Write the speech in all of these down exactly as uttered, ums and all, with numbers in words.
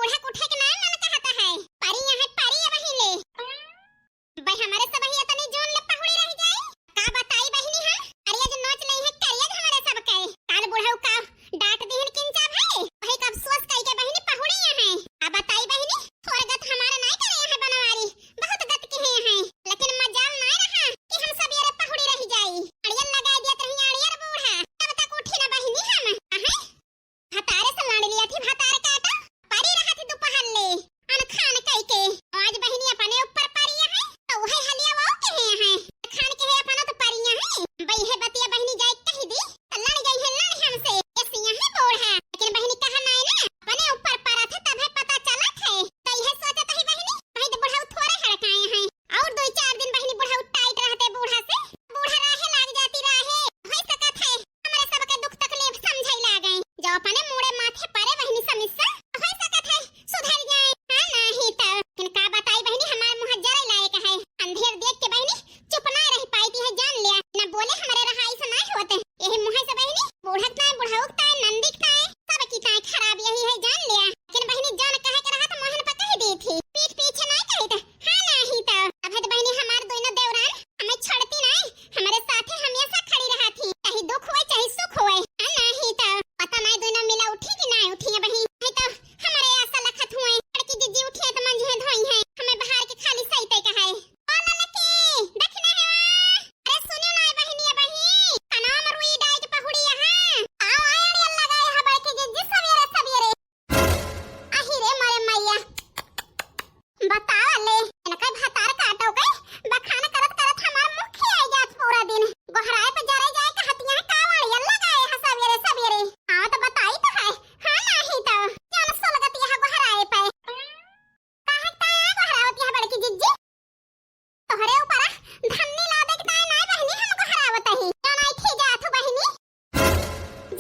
बूढ़ा के उठे के नाय मन कहत है। परी यहाँ परी अबहीं ले। बे हमरे सबही अतनी जून ले पहुड़ी रहि जाई। का बताई बहिनी हम? अरे आज नोच लई है करियज हमरे सबके। काल बुढ़ऊ का डांट दिहन किंचा भाई, वही का अफसोस कई के बहिनी पहुड़ी यहाँ। अब बताई बहिनी, थोर गत हमारे नाय करे यहाँ बनवारी, बहुत गत के हैं यहाँ। लेकिन मजाल नाय रहा कि हम सबेरे पहुड़ी रहि जाई। अड़ियल लगाई दियत रही अड़ियल बूढ़ा, तब तक उठी ना बहिनी हम। अहै, भतारे से लड़ लिया थी, भतार काटा, परी रहा थी दोपहर ले, अनखान कई के। आज बहिनी अपने ऊपर परी है, तो वही हलिया वो के हैं, अनखान के है अपना तो परिया है। बई है बतिया बहिनी जाए कही दी, तो लड़ गई है, लड़ हमसे, ऐसी यहाँ बूढ़ा। लेकिन बहिनी कहा नाय ना, अपने ऊपर परा थे, तब है पता चला थे। तो यह सोचत है बहिनी, भाई तो बुढ़ऊ थोड़े हड़काए हैं, और दो चार दिन बहिनी बुढ़ऊ टाइट रहते बूढ़ा से, बूढ़ा राहे लाग जाती राहे, हो सकत है। हमरे सबके दुख तकलीफ समझै लागै। जो अपने मूड़े माथे परे बहिनी समस्या, होइ सकत है सुधर जाए। हाँ, नाही त। लेकिन का बताई बहिनी, हमार मुँह जरे लायक है। अंधेर देख के बहिनी चुप ना रह पाई थी, है जान लिया। न बोले हमरे रहाई से ना होते। यही मुँह से बहिनी बूढ़क ताए, बुढ़ौक ताए, नंदिक ताए, सब की ताए खराब यही है जान लिया। लेकिन बहिनी जान कहे के रहा तो मोहन पर कह दी थी। पीठ पीछे ना कही त। हाँ, नाही त। अब है तो बहिनी हमार दोनों देवरान हमें छोड़ती नाय, हमरे साथे हमेशा खड़ी रहत ही, चाहे दुख होए, चाहे सुख होए। आ नाही त पता नाय दोनों मिला उठी कि नाय उठी अबहीं। नहीं तो हमरे आसा लखत हुए, बड़की जिज्जी उठी है तो मंजी है धोई है, हमें बाहर के खाली सही तय कहाए। ओ ललकी, दखिना है वा। अरे सुनियो नाय बहिनी अबहीं, कनाम रुई डाई के पहुड़ी यहाँ। आओ आए अड़ियल लगाए हा बड़की जिज्जी सबेरे सबेरे। आही रे मोरे मैया, बतावा ले, इनका भतार काटो के बखान करत करत हमार मुँह खियाई जात पूरा दिन। गोहराए पे जरे जाए कहतिया का वाड़िया लगाए है सबेरे सबेरे। हाँ तो बताई तो है, हाँ नाही तो जान सोलगतिया है गोहराए पे। काहे का गोहरावतिया है बड़की जिज्जी? तोहरे ऊपर धन्नी लादे के ताई नाय बहिनी हम गोहरावत ही। जान आई थी जात हूँ बहिनी।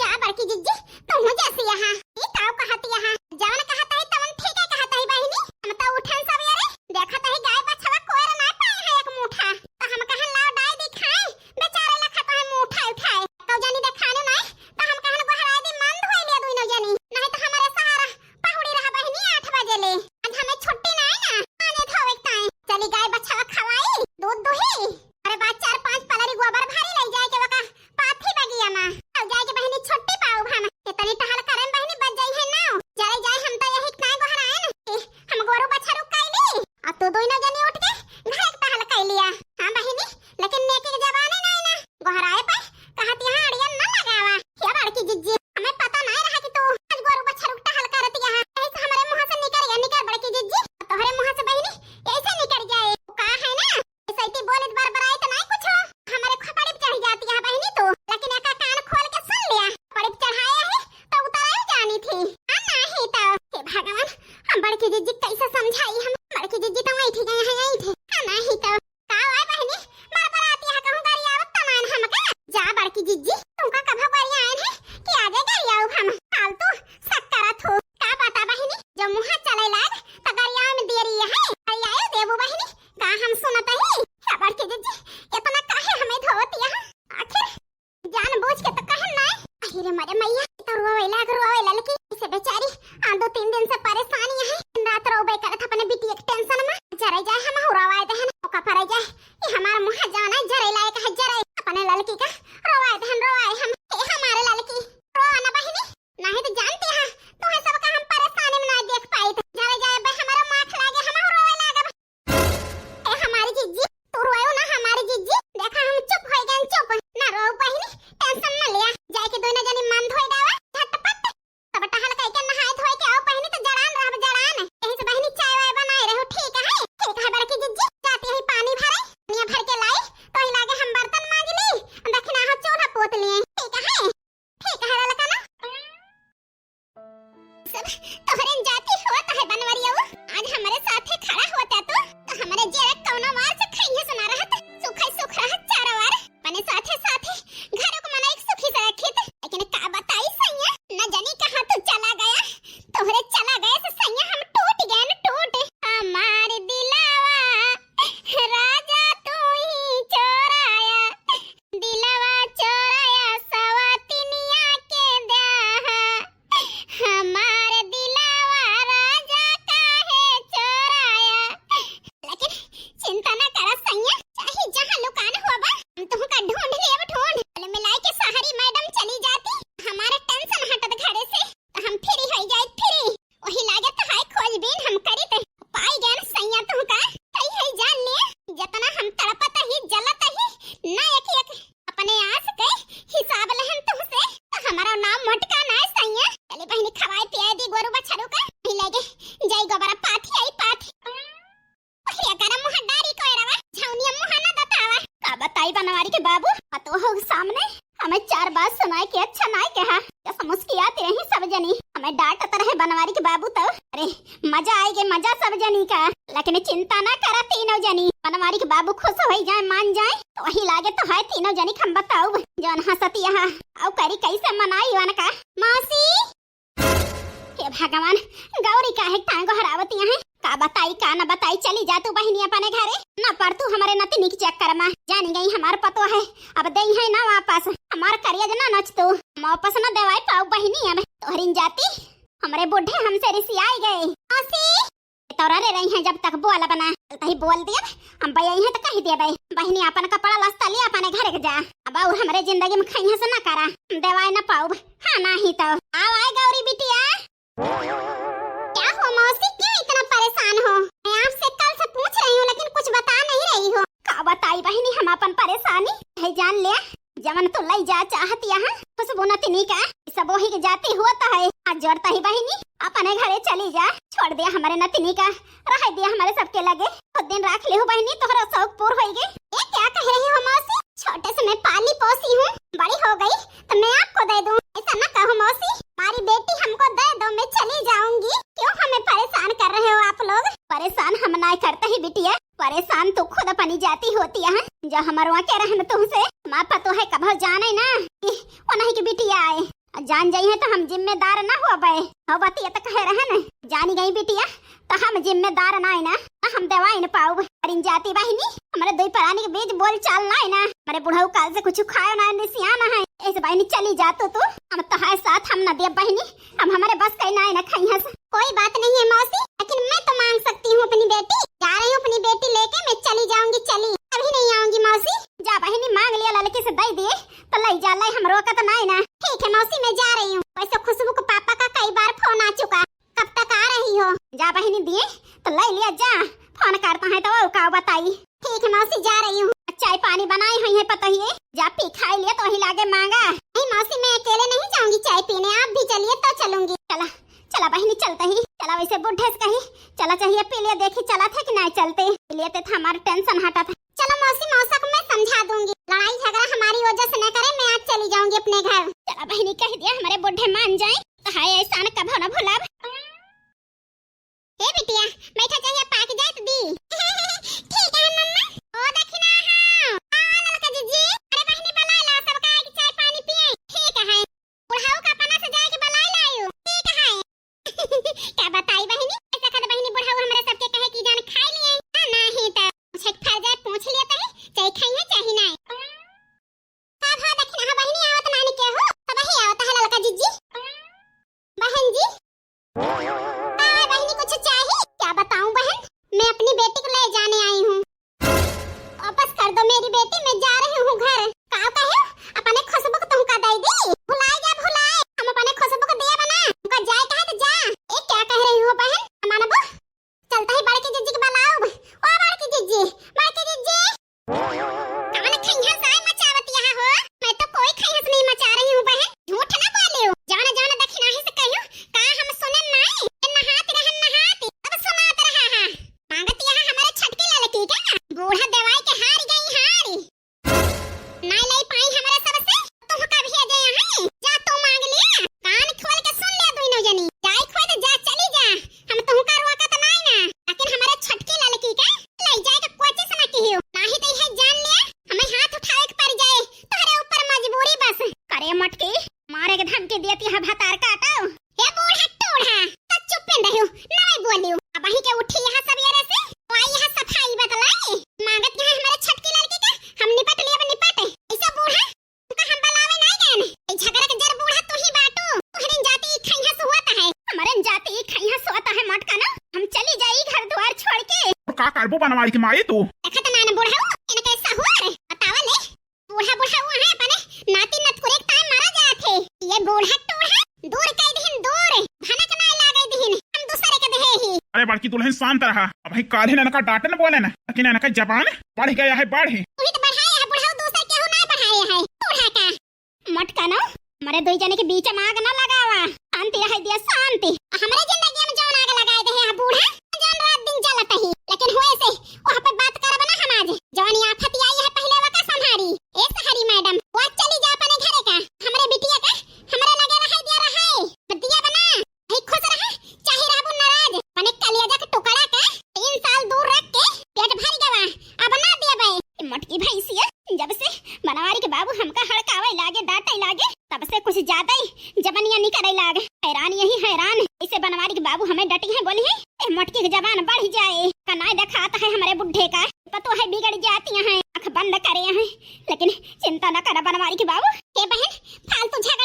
जा बड़की जिज्जी, तुम जैसी यहाँ। ई ताऊ कहत यहाँ। जवन कहत ही तवन ठीक है कहत ही बहिनी। हम तो उठन सबेरे, देखत ही गाय बछवा कोयर नाय पाए है एक मुठा। तो हम कहन लाओ डाई दी खाए, बेचारे लखत है मुँह उठाए उठाए। तो जानी देखाने नाय, तो हम कहन गोहराए दी मन धोई लिया दुइनो जनी। नहीं तो हमारे सहारा पहुड़ी रहा बहिनी आठ बजे ले। आज हमें छुट्टी नाय ना, आने धोवे के ताई। चली गाय बछवा खवाई, दूध दुही। अरे बात चार पाँच पलरी गोबर भरी लई जाए के वका पाथी बगिया मा। अब जाए के बहिनी छुट्टी पाऊ हम। इतनी टहल करन बहिनी बज जाई है नाव। जरे जाए हम तो यही नाय गोहराए न। हम गोरू बछरू कैली। अब तू दोनों जनी उठ के घर के टहल कैलिया। हाँ बहिनी, लेकिन नेकी के जबाने नाय ना। गोहराए पे कहत यहाँ अड़ियन न लगावा। हे बड़की जिज्जी, हमें पता नाय रहा कि तू आज गोरू बछरू टहल करत यहाँ। ऐसे हमरे मुँह से निकर गया, निकर बड़की जिज्जी। तोहरे मुँह से बहिनी, ऐसे निकर जाए। का है ना, ऐसे इतनी बोले बरबराए तो नाय कुछ हो। हमारे खोपड़ी पे चढ़ जाती है बहिनी तू। लेकिन एका कान खोल के सुन लिया। खोपड़ी पे चढ़ाए है तो उतराई जानी थी। हाँ नाही तो। हे भगवान, हम बड़की जिज्जी कैसे समझाई हम। बड़की जिज्जी तो वही थी, गए हैं यही थे। हाँ नाही तो। का वाय बहिनी, बरबराती है कहूँ गरियावत तमान हमका। जा बड़की जिज्जी, तुमका कभा गरियाएन है कि आजे गरियाऊ हम। फालतू शक करत हो। का पता बहिनी, जो मुँह चले लाग, त गरियाए में देरी है। गरियाए देबू बहिनी, का हम सुनत ही? हे बड़की जिज्जी, इतना काहे हमें धोवत यहाँ? आखिर जान बूझ के तो कहन नाय। अरे रे मरे मैया, तो रोवे लाग, रोवे ललकी। इसे बेचारी, आ दो तीन दिन से परेशानी है। दिन रात रोवे करत अपने बिटिया के टेंशन में। जरे जाए हम रोवाए दहन, ओका परे जाए। ये हमार मुँह जाना जरे लायक है, जरे। अपने ललकी का रोवाए दहन, रोवाए हम। ए हमारे ललकी, रोवा ना बहिनी। नहीं तो जानते हैं, तुम्हें सबका हम परेशानी में ना देख पाई। तो जरे जाए बे हमारा माथ लागे, हम रोवे लागब। ए हमारी जिज्जी, तू रोयो ना हमारी जिज्जी। देखा हम चुप हो गए, चुप। ना रो बहिनी, टेंशन ना लिया। जाए के दोनों जनी मन धोए डावा, झटपट। तब टहल कई के नहाए धोए के आओ बहिनी तो जड़ान रहब जड़ान। यही से बहिनी चाय वाय बनाए रहो, ठीक है? ठीक है बड़की जिज्जी, जाती है पानी भरे, पनिया भर के लाई, तो ही लागे हम बर्तन मांज ली, दखिना हो चूल्हा पोत लिए, ठीक है? ठीक है ललका ना। सब तोहरे जाति होत है बनवरियऊ, आज हमरे साथे खड़ा होता तो, तो हमरे जेरा कौनो वार से खइहे सुना रहत, सुखै सुख रहत चारों वार। अपने साथे साथे घरों को मनई सुखी से रखित। लेकिन का बताई सैया, न जानी कहाँ तू चला गया, तोहरे चला गए से सैया हम टूट गए न टूट। हमार दिलावा राजा तू ही चोराया, दिलवा चोराया सवतिनिया के द्याहा। हमार दिलवा राजा ए, मजा आइगे, मजा सब जनी का। लेकिन चिंता ना करा तीनों जनी, बनवारी के बाबू खुश होइ जाए, मान जाए, तो वही लागे तो है तीनों जनी के हम बताउब, जौन हँसतिया है। अउ करी कैसे मनाई उनका। मौसी, हे भगवान, गौरी काहे टांगो हरावतिया है? का बताई, का न बताई, चली जा तू बहिनी अपने घरे, न पड़ तू हमरे नतिनी के चक्कर मा। जानी गई हमार पतो है, अब देइहैं ना वापस, हमार करिया ज ना नच तू, हम वापस न देवाई पाउब बहिनी। अब तोहरिन जाती, हमरे बूढ़े हमसे रिसियाई गए। मौसी, तोरा रे रही है जब तक बोल बना, तही बोल दिया, हम बयाई है तो कह दिया बे, बहिनी अपन कपड़ा लस्ता लिया अपने घरे के जा, अब और हमरे जिंदगी में खइहस ना करा, हम देवाई ना पाउब। हाँ, नाही तो। आओ आए गौरी बिटिया। क्या हुआ मौसी, क्यों इतना परेशान हो? मैं आपसे कल से पूछ रही हूँ, लेकिन कुछ बता नहीं रही हो। का बताई बहिनी हम अपन परेशानी? है जान ले, जवन तू लई जा चाहतिया है, खुशबू नतिनी का, सब वही के जाती हुआ तो है। आज जोड़ता ही बहिनी, अपने घरे चली जा, छोड़ दिया हमरे नतिनी का, रह दिया हमरे सबके लगे। खुद दिन राख लिहु बहिनी, तोहरा शौक पूर होइगे। ये क्या कह रही हो मौसी? छोटे से मैं पाली पोसी हूँ, बड़ी हो गई तो मैं आपको दे दूँ, ऐसा ना कहो मौसी। हमारी बेटी हमको दे दो, मैं चली जाऊंगी। क्यों हमें परेशान कर रहे हो आप लोग? परेशान हम ना करते ही बिटिया, परेशान तू खुद अपनी जाति होतिया है, जो हमरवा के रहन तुमसे। हमार पतो है कभो जाने ना कि वो नहीं की बिटिया आए, जान जाई है तो हम जिम्मेदार ना होबे। हो बतिया तो कहे रहन, जानी गई बिटिया, तो हम जिम्मेदार ना है ना, हम देवाई न पाउब। अरे जाति बहिनी, हमरे दुई परानी के बीच बोल चाल ना है ना, हमरे बुढ़ऊ काल से कुछ खायो ना है, सियाना है, ऐसे बहिनी चली जा तू, तू, हम तोहार साथ हम ना देब बहिनी, अब हमरे बस का ना है ना खइहस। कोई बात नहीं है मौसी, लेकिन मैं तो मांग सकती हूँ अपनी बेटी। जा रही हूँ अपनी बेटी लेके, मैं चली जाऊंगी, चली, अभी नहीं आऊंगी मौसी। जा बहिनी, मांग लिया ललकी से दे दिए, तो ले जा, ले हम रोकत नहीं ना। ठीक है मौसी, मैं जा रही हूँ। वैसे खुशबू के पापा का कई बार फोन आ चुका, कब तक आ रही हो? जा बहिनी दिए, तो ले लिया जा, फोन करता है तो और का बताई। ठीक है मौसी, जा रही हूँ। चाय पानी बनाई हुई है पतोहिए, जा पी खाई लिया तो वही लागे मांगा। नहीं मौसी, मैं अकेले नहीं जाऊंगी चाय पीने, आप भी चलिए तो चलूंगी। चला, चला बहिनी, चलते ही चला, वैसे बुढ़े से कही चला चाहिए, पी लिया, देखी चला थे कि नहीं चलते, पी लेते थे, हमार टेंशन हटा था। चलो मौसी, मौसा को मैं समझा दूंगी, लड़ाई झगड़ा हमारी वजह से न करे, मैं आज चली जाऊंगी अपने घर। चला बहिनी, कह दिया हमारे बुढ़े मान जाए, तो हाय एहसान कभो न भुलाब। ए बिटिया, बैठा, चाहिए पाक जाए तो दी। ठीक है मम्मा। ओ दखिना, हाँ। आ ललका जीजी, अरे बहिनी बुलाए ला, सबका आके चाय पानी पिए। ठीक है। बुढ़ऊ का अपना से जाके बुलाए लायू। ठीक है। का बताई बहिनी, ऐसा कद बहिनी बुढ़ऊ हमरे सबके कहे कि जान खाई लिए। हाँ, नहीं तो पूछे के फर जाए, पूछ लिया तही, चाहे खाई है चाहे नहीं। का भा दखिना, हाँ बहिनी आवत नानी के हो, सब ही आवत है ललका जीजी। बहन जी, हाँ बहनी, कुछ चाहिए? क्या बताऊं बहन, मैं अपनी बेटी को ले जाने आई हूँ। वापस कर दो मेरी बेटी, मैं जा रही हूँ घर। का कहे? अपने खुशबू को तुमका दे दी? भुलाए जा भुलाए, हम अपने खुशबू को दिया बना, तुमका जाए कहे तो जा। ए, क्या कह रही हो बहन, मानबो? चलता ही बड़की जिज्जी के बुलाओ। ओ बड़की जिज्जी, बड़की जिज्जी। कवन खइहस आय मचावत यहाँ हो? मैं तो कोई खइहस नहीं मचा रही हूँ बहन। झूठ ना बोलियो। जवन जवन दखिनाही से कहियो, का हम सुनन नाई? ए नहात रहन नहात, सब सुनात रहा है। मांगत यहाँ हमारे छटकी ललकी का? बूढ़ा देवाई के हार गई हारी। नाई लई पाई हमारे सबसे, तुम कभी आ जाए हैं? जा तू मांग लिया। कान खोल के सुन ले दोनों जनी। जाए खोद जा, चली जा। हम तुमका रोकत नाई ना, लेकिन हमारे छटकी ललकी के ले जाए के कोशिश ना किहियो, नाही तो यह जान ले, हमें हाथ उठावे के पड़ जाए तोहरे ऊपर मजबूरी बस। करे मटकी, मारे के धमकी देती है भतार काटो। हे बूढ़ा टूढ़ा, तो चुप्पे रहो, ना बोलियो। अब वहीं के उठी यहाँ सवेरे से, तो आई यहाँ सफाई बतलाई। मांगत यहाँ हमारे छटकी लड़की के, हम निपट लिए, अब निपट। ऐसा बूढ़ा का हम बुलावे नहीं गए। ए झगड़ा के जड़ बूढ़ा तू ही बाटू। तोहरे जाति ई खइहा सोता है। हमरे जाति ई खइहा सोता है मटका ना। हम चली जाई घर द्वार छोड़ के। तो का करबो बनवारी के माई तू? देखत ना न बूढ़ा हो, इनके सहूर बतावा ले। बूढ़ा बूढ़ा हुआ है अपने नाती नतकुरे के ताई मारा जात है। ये बूढ़ा टूढ़ा दूर कई दिहिन दूर। भनक ना लागे दिहिन। हम दूसरे के देहे ही। अरे बड़की दुल्हन शांत रहा। अब है काल्हि ननका डांटन बोले ना, लेकिन ननका जबान बढ़ गया है बढ़। तू ही तो बढ़ाए है बुढ़ऊ, दूसरे केहू ना बढ़ाए है। बूढ़ा का मटका ना, हमरे दुई जने के बीच में आग ना लगावा। शांति रहे दिया शांति। हमरे जिंदगी में जौन आग लगाए दे है बूढ़ा, जौन रात दिन जलत ही, लेकिन हुए से वहाँ पे बात करब ना हम आज। जौन ये आफत आई है पहले वका संभारी। ए सहरी मैडम, वो चली जा अपने घरे का, हमरे बिटिया का, हमरे लगे रहे दिया रहे। दिया बना, ही खुश रहा, चाहे रहबू नाराज। बोली है, ए मोटकी के जबान बढ़ जाए, का नाय देखात है हमरे बुढ़े का, पतो है बिगड़ जाती हैं, आँख बंद करे हैं, लेकिन चिंता न करा बनवारी के बाबू। ए बहन, फालतू झगड़ा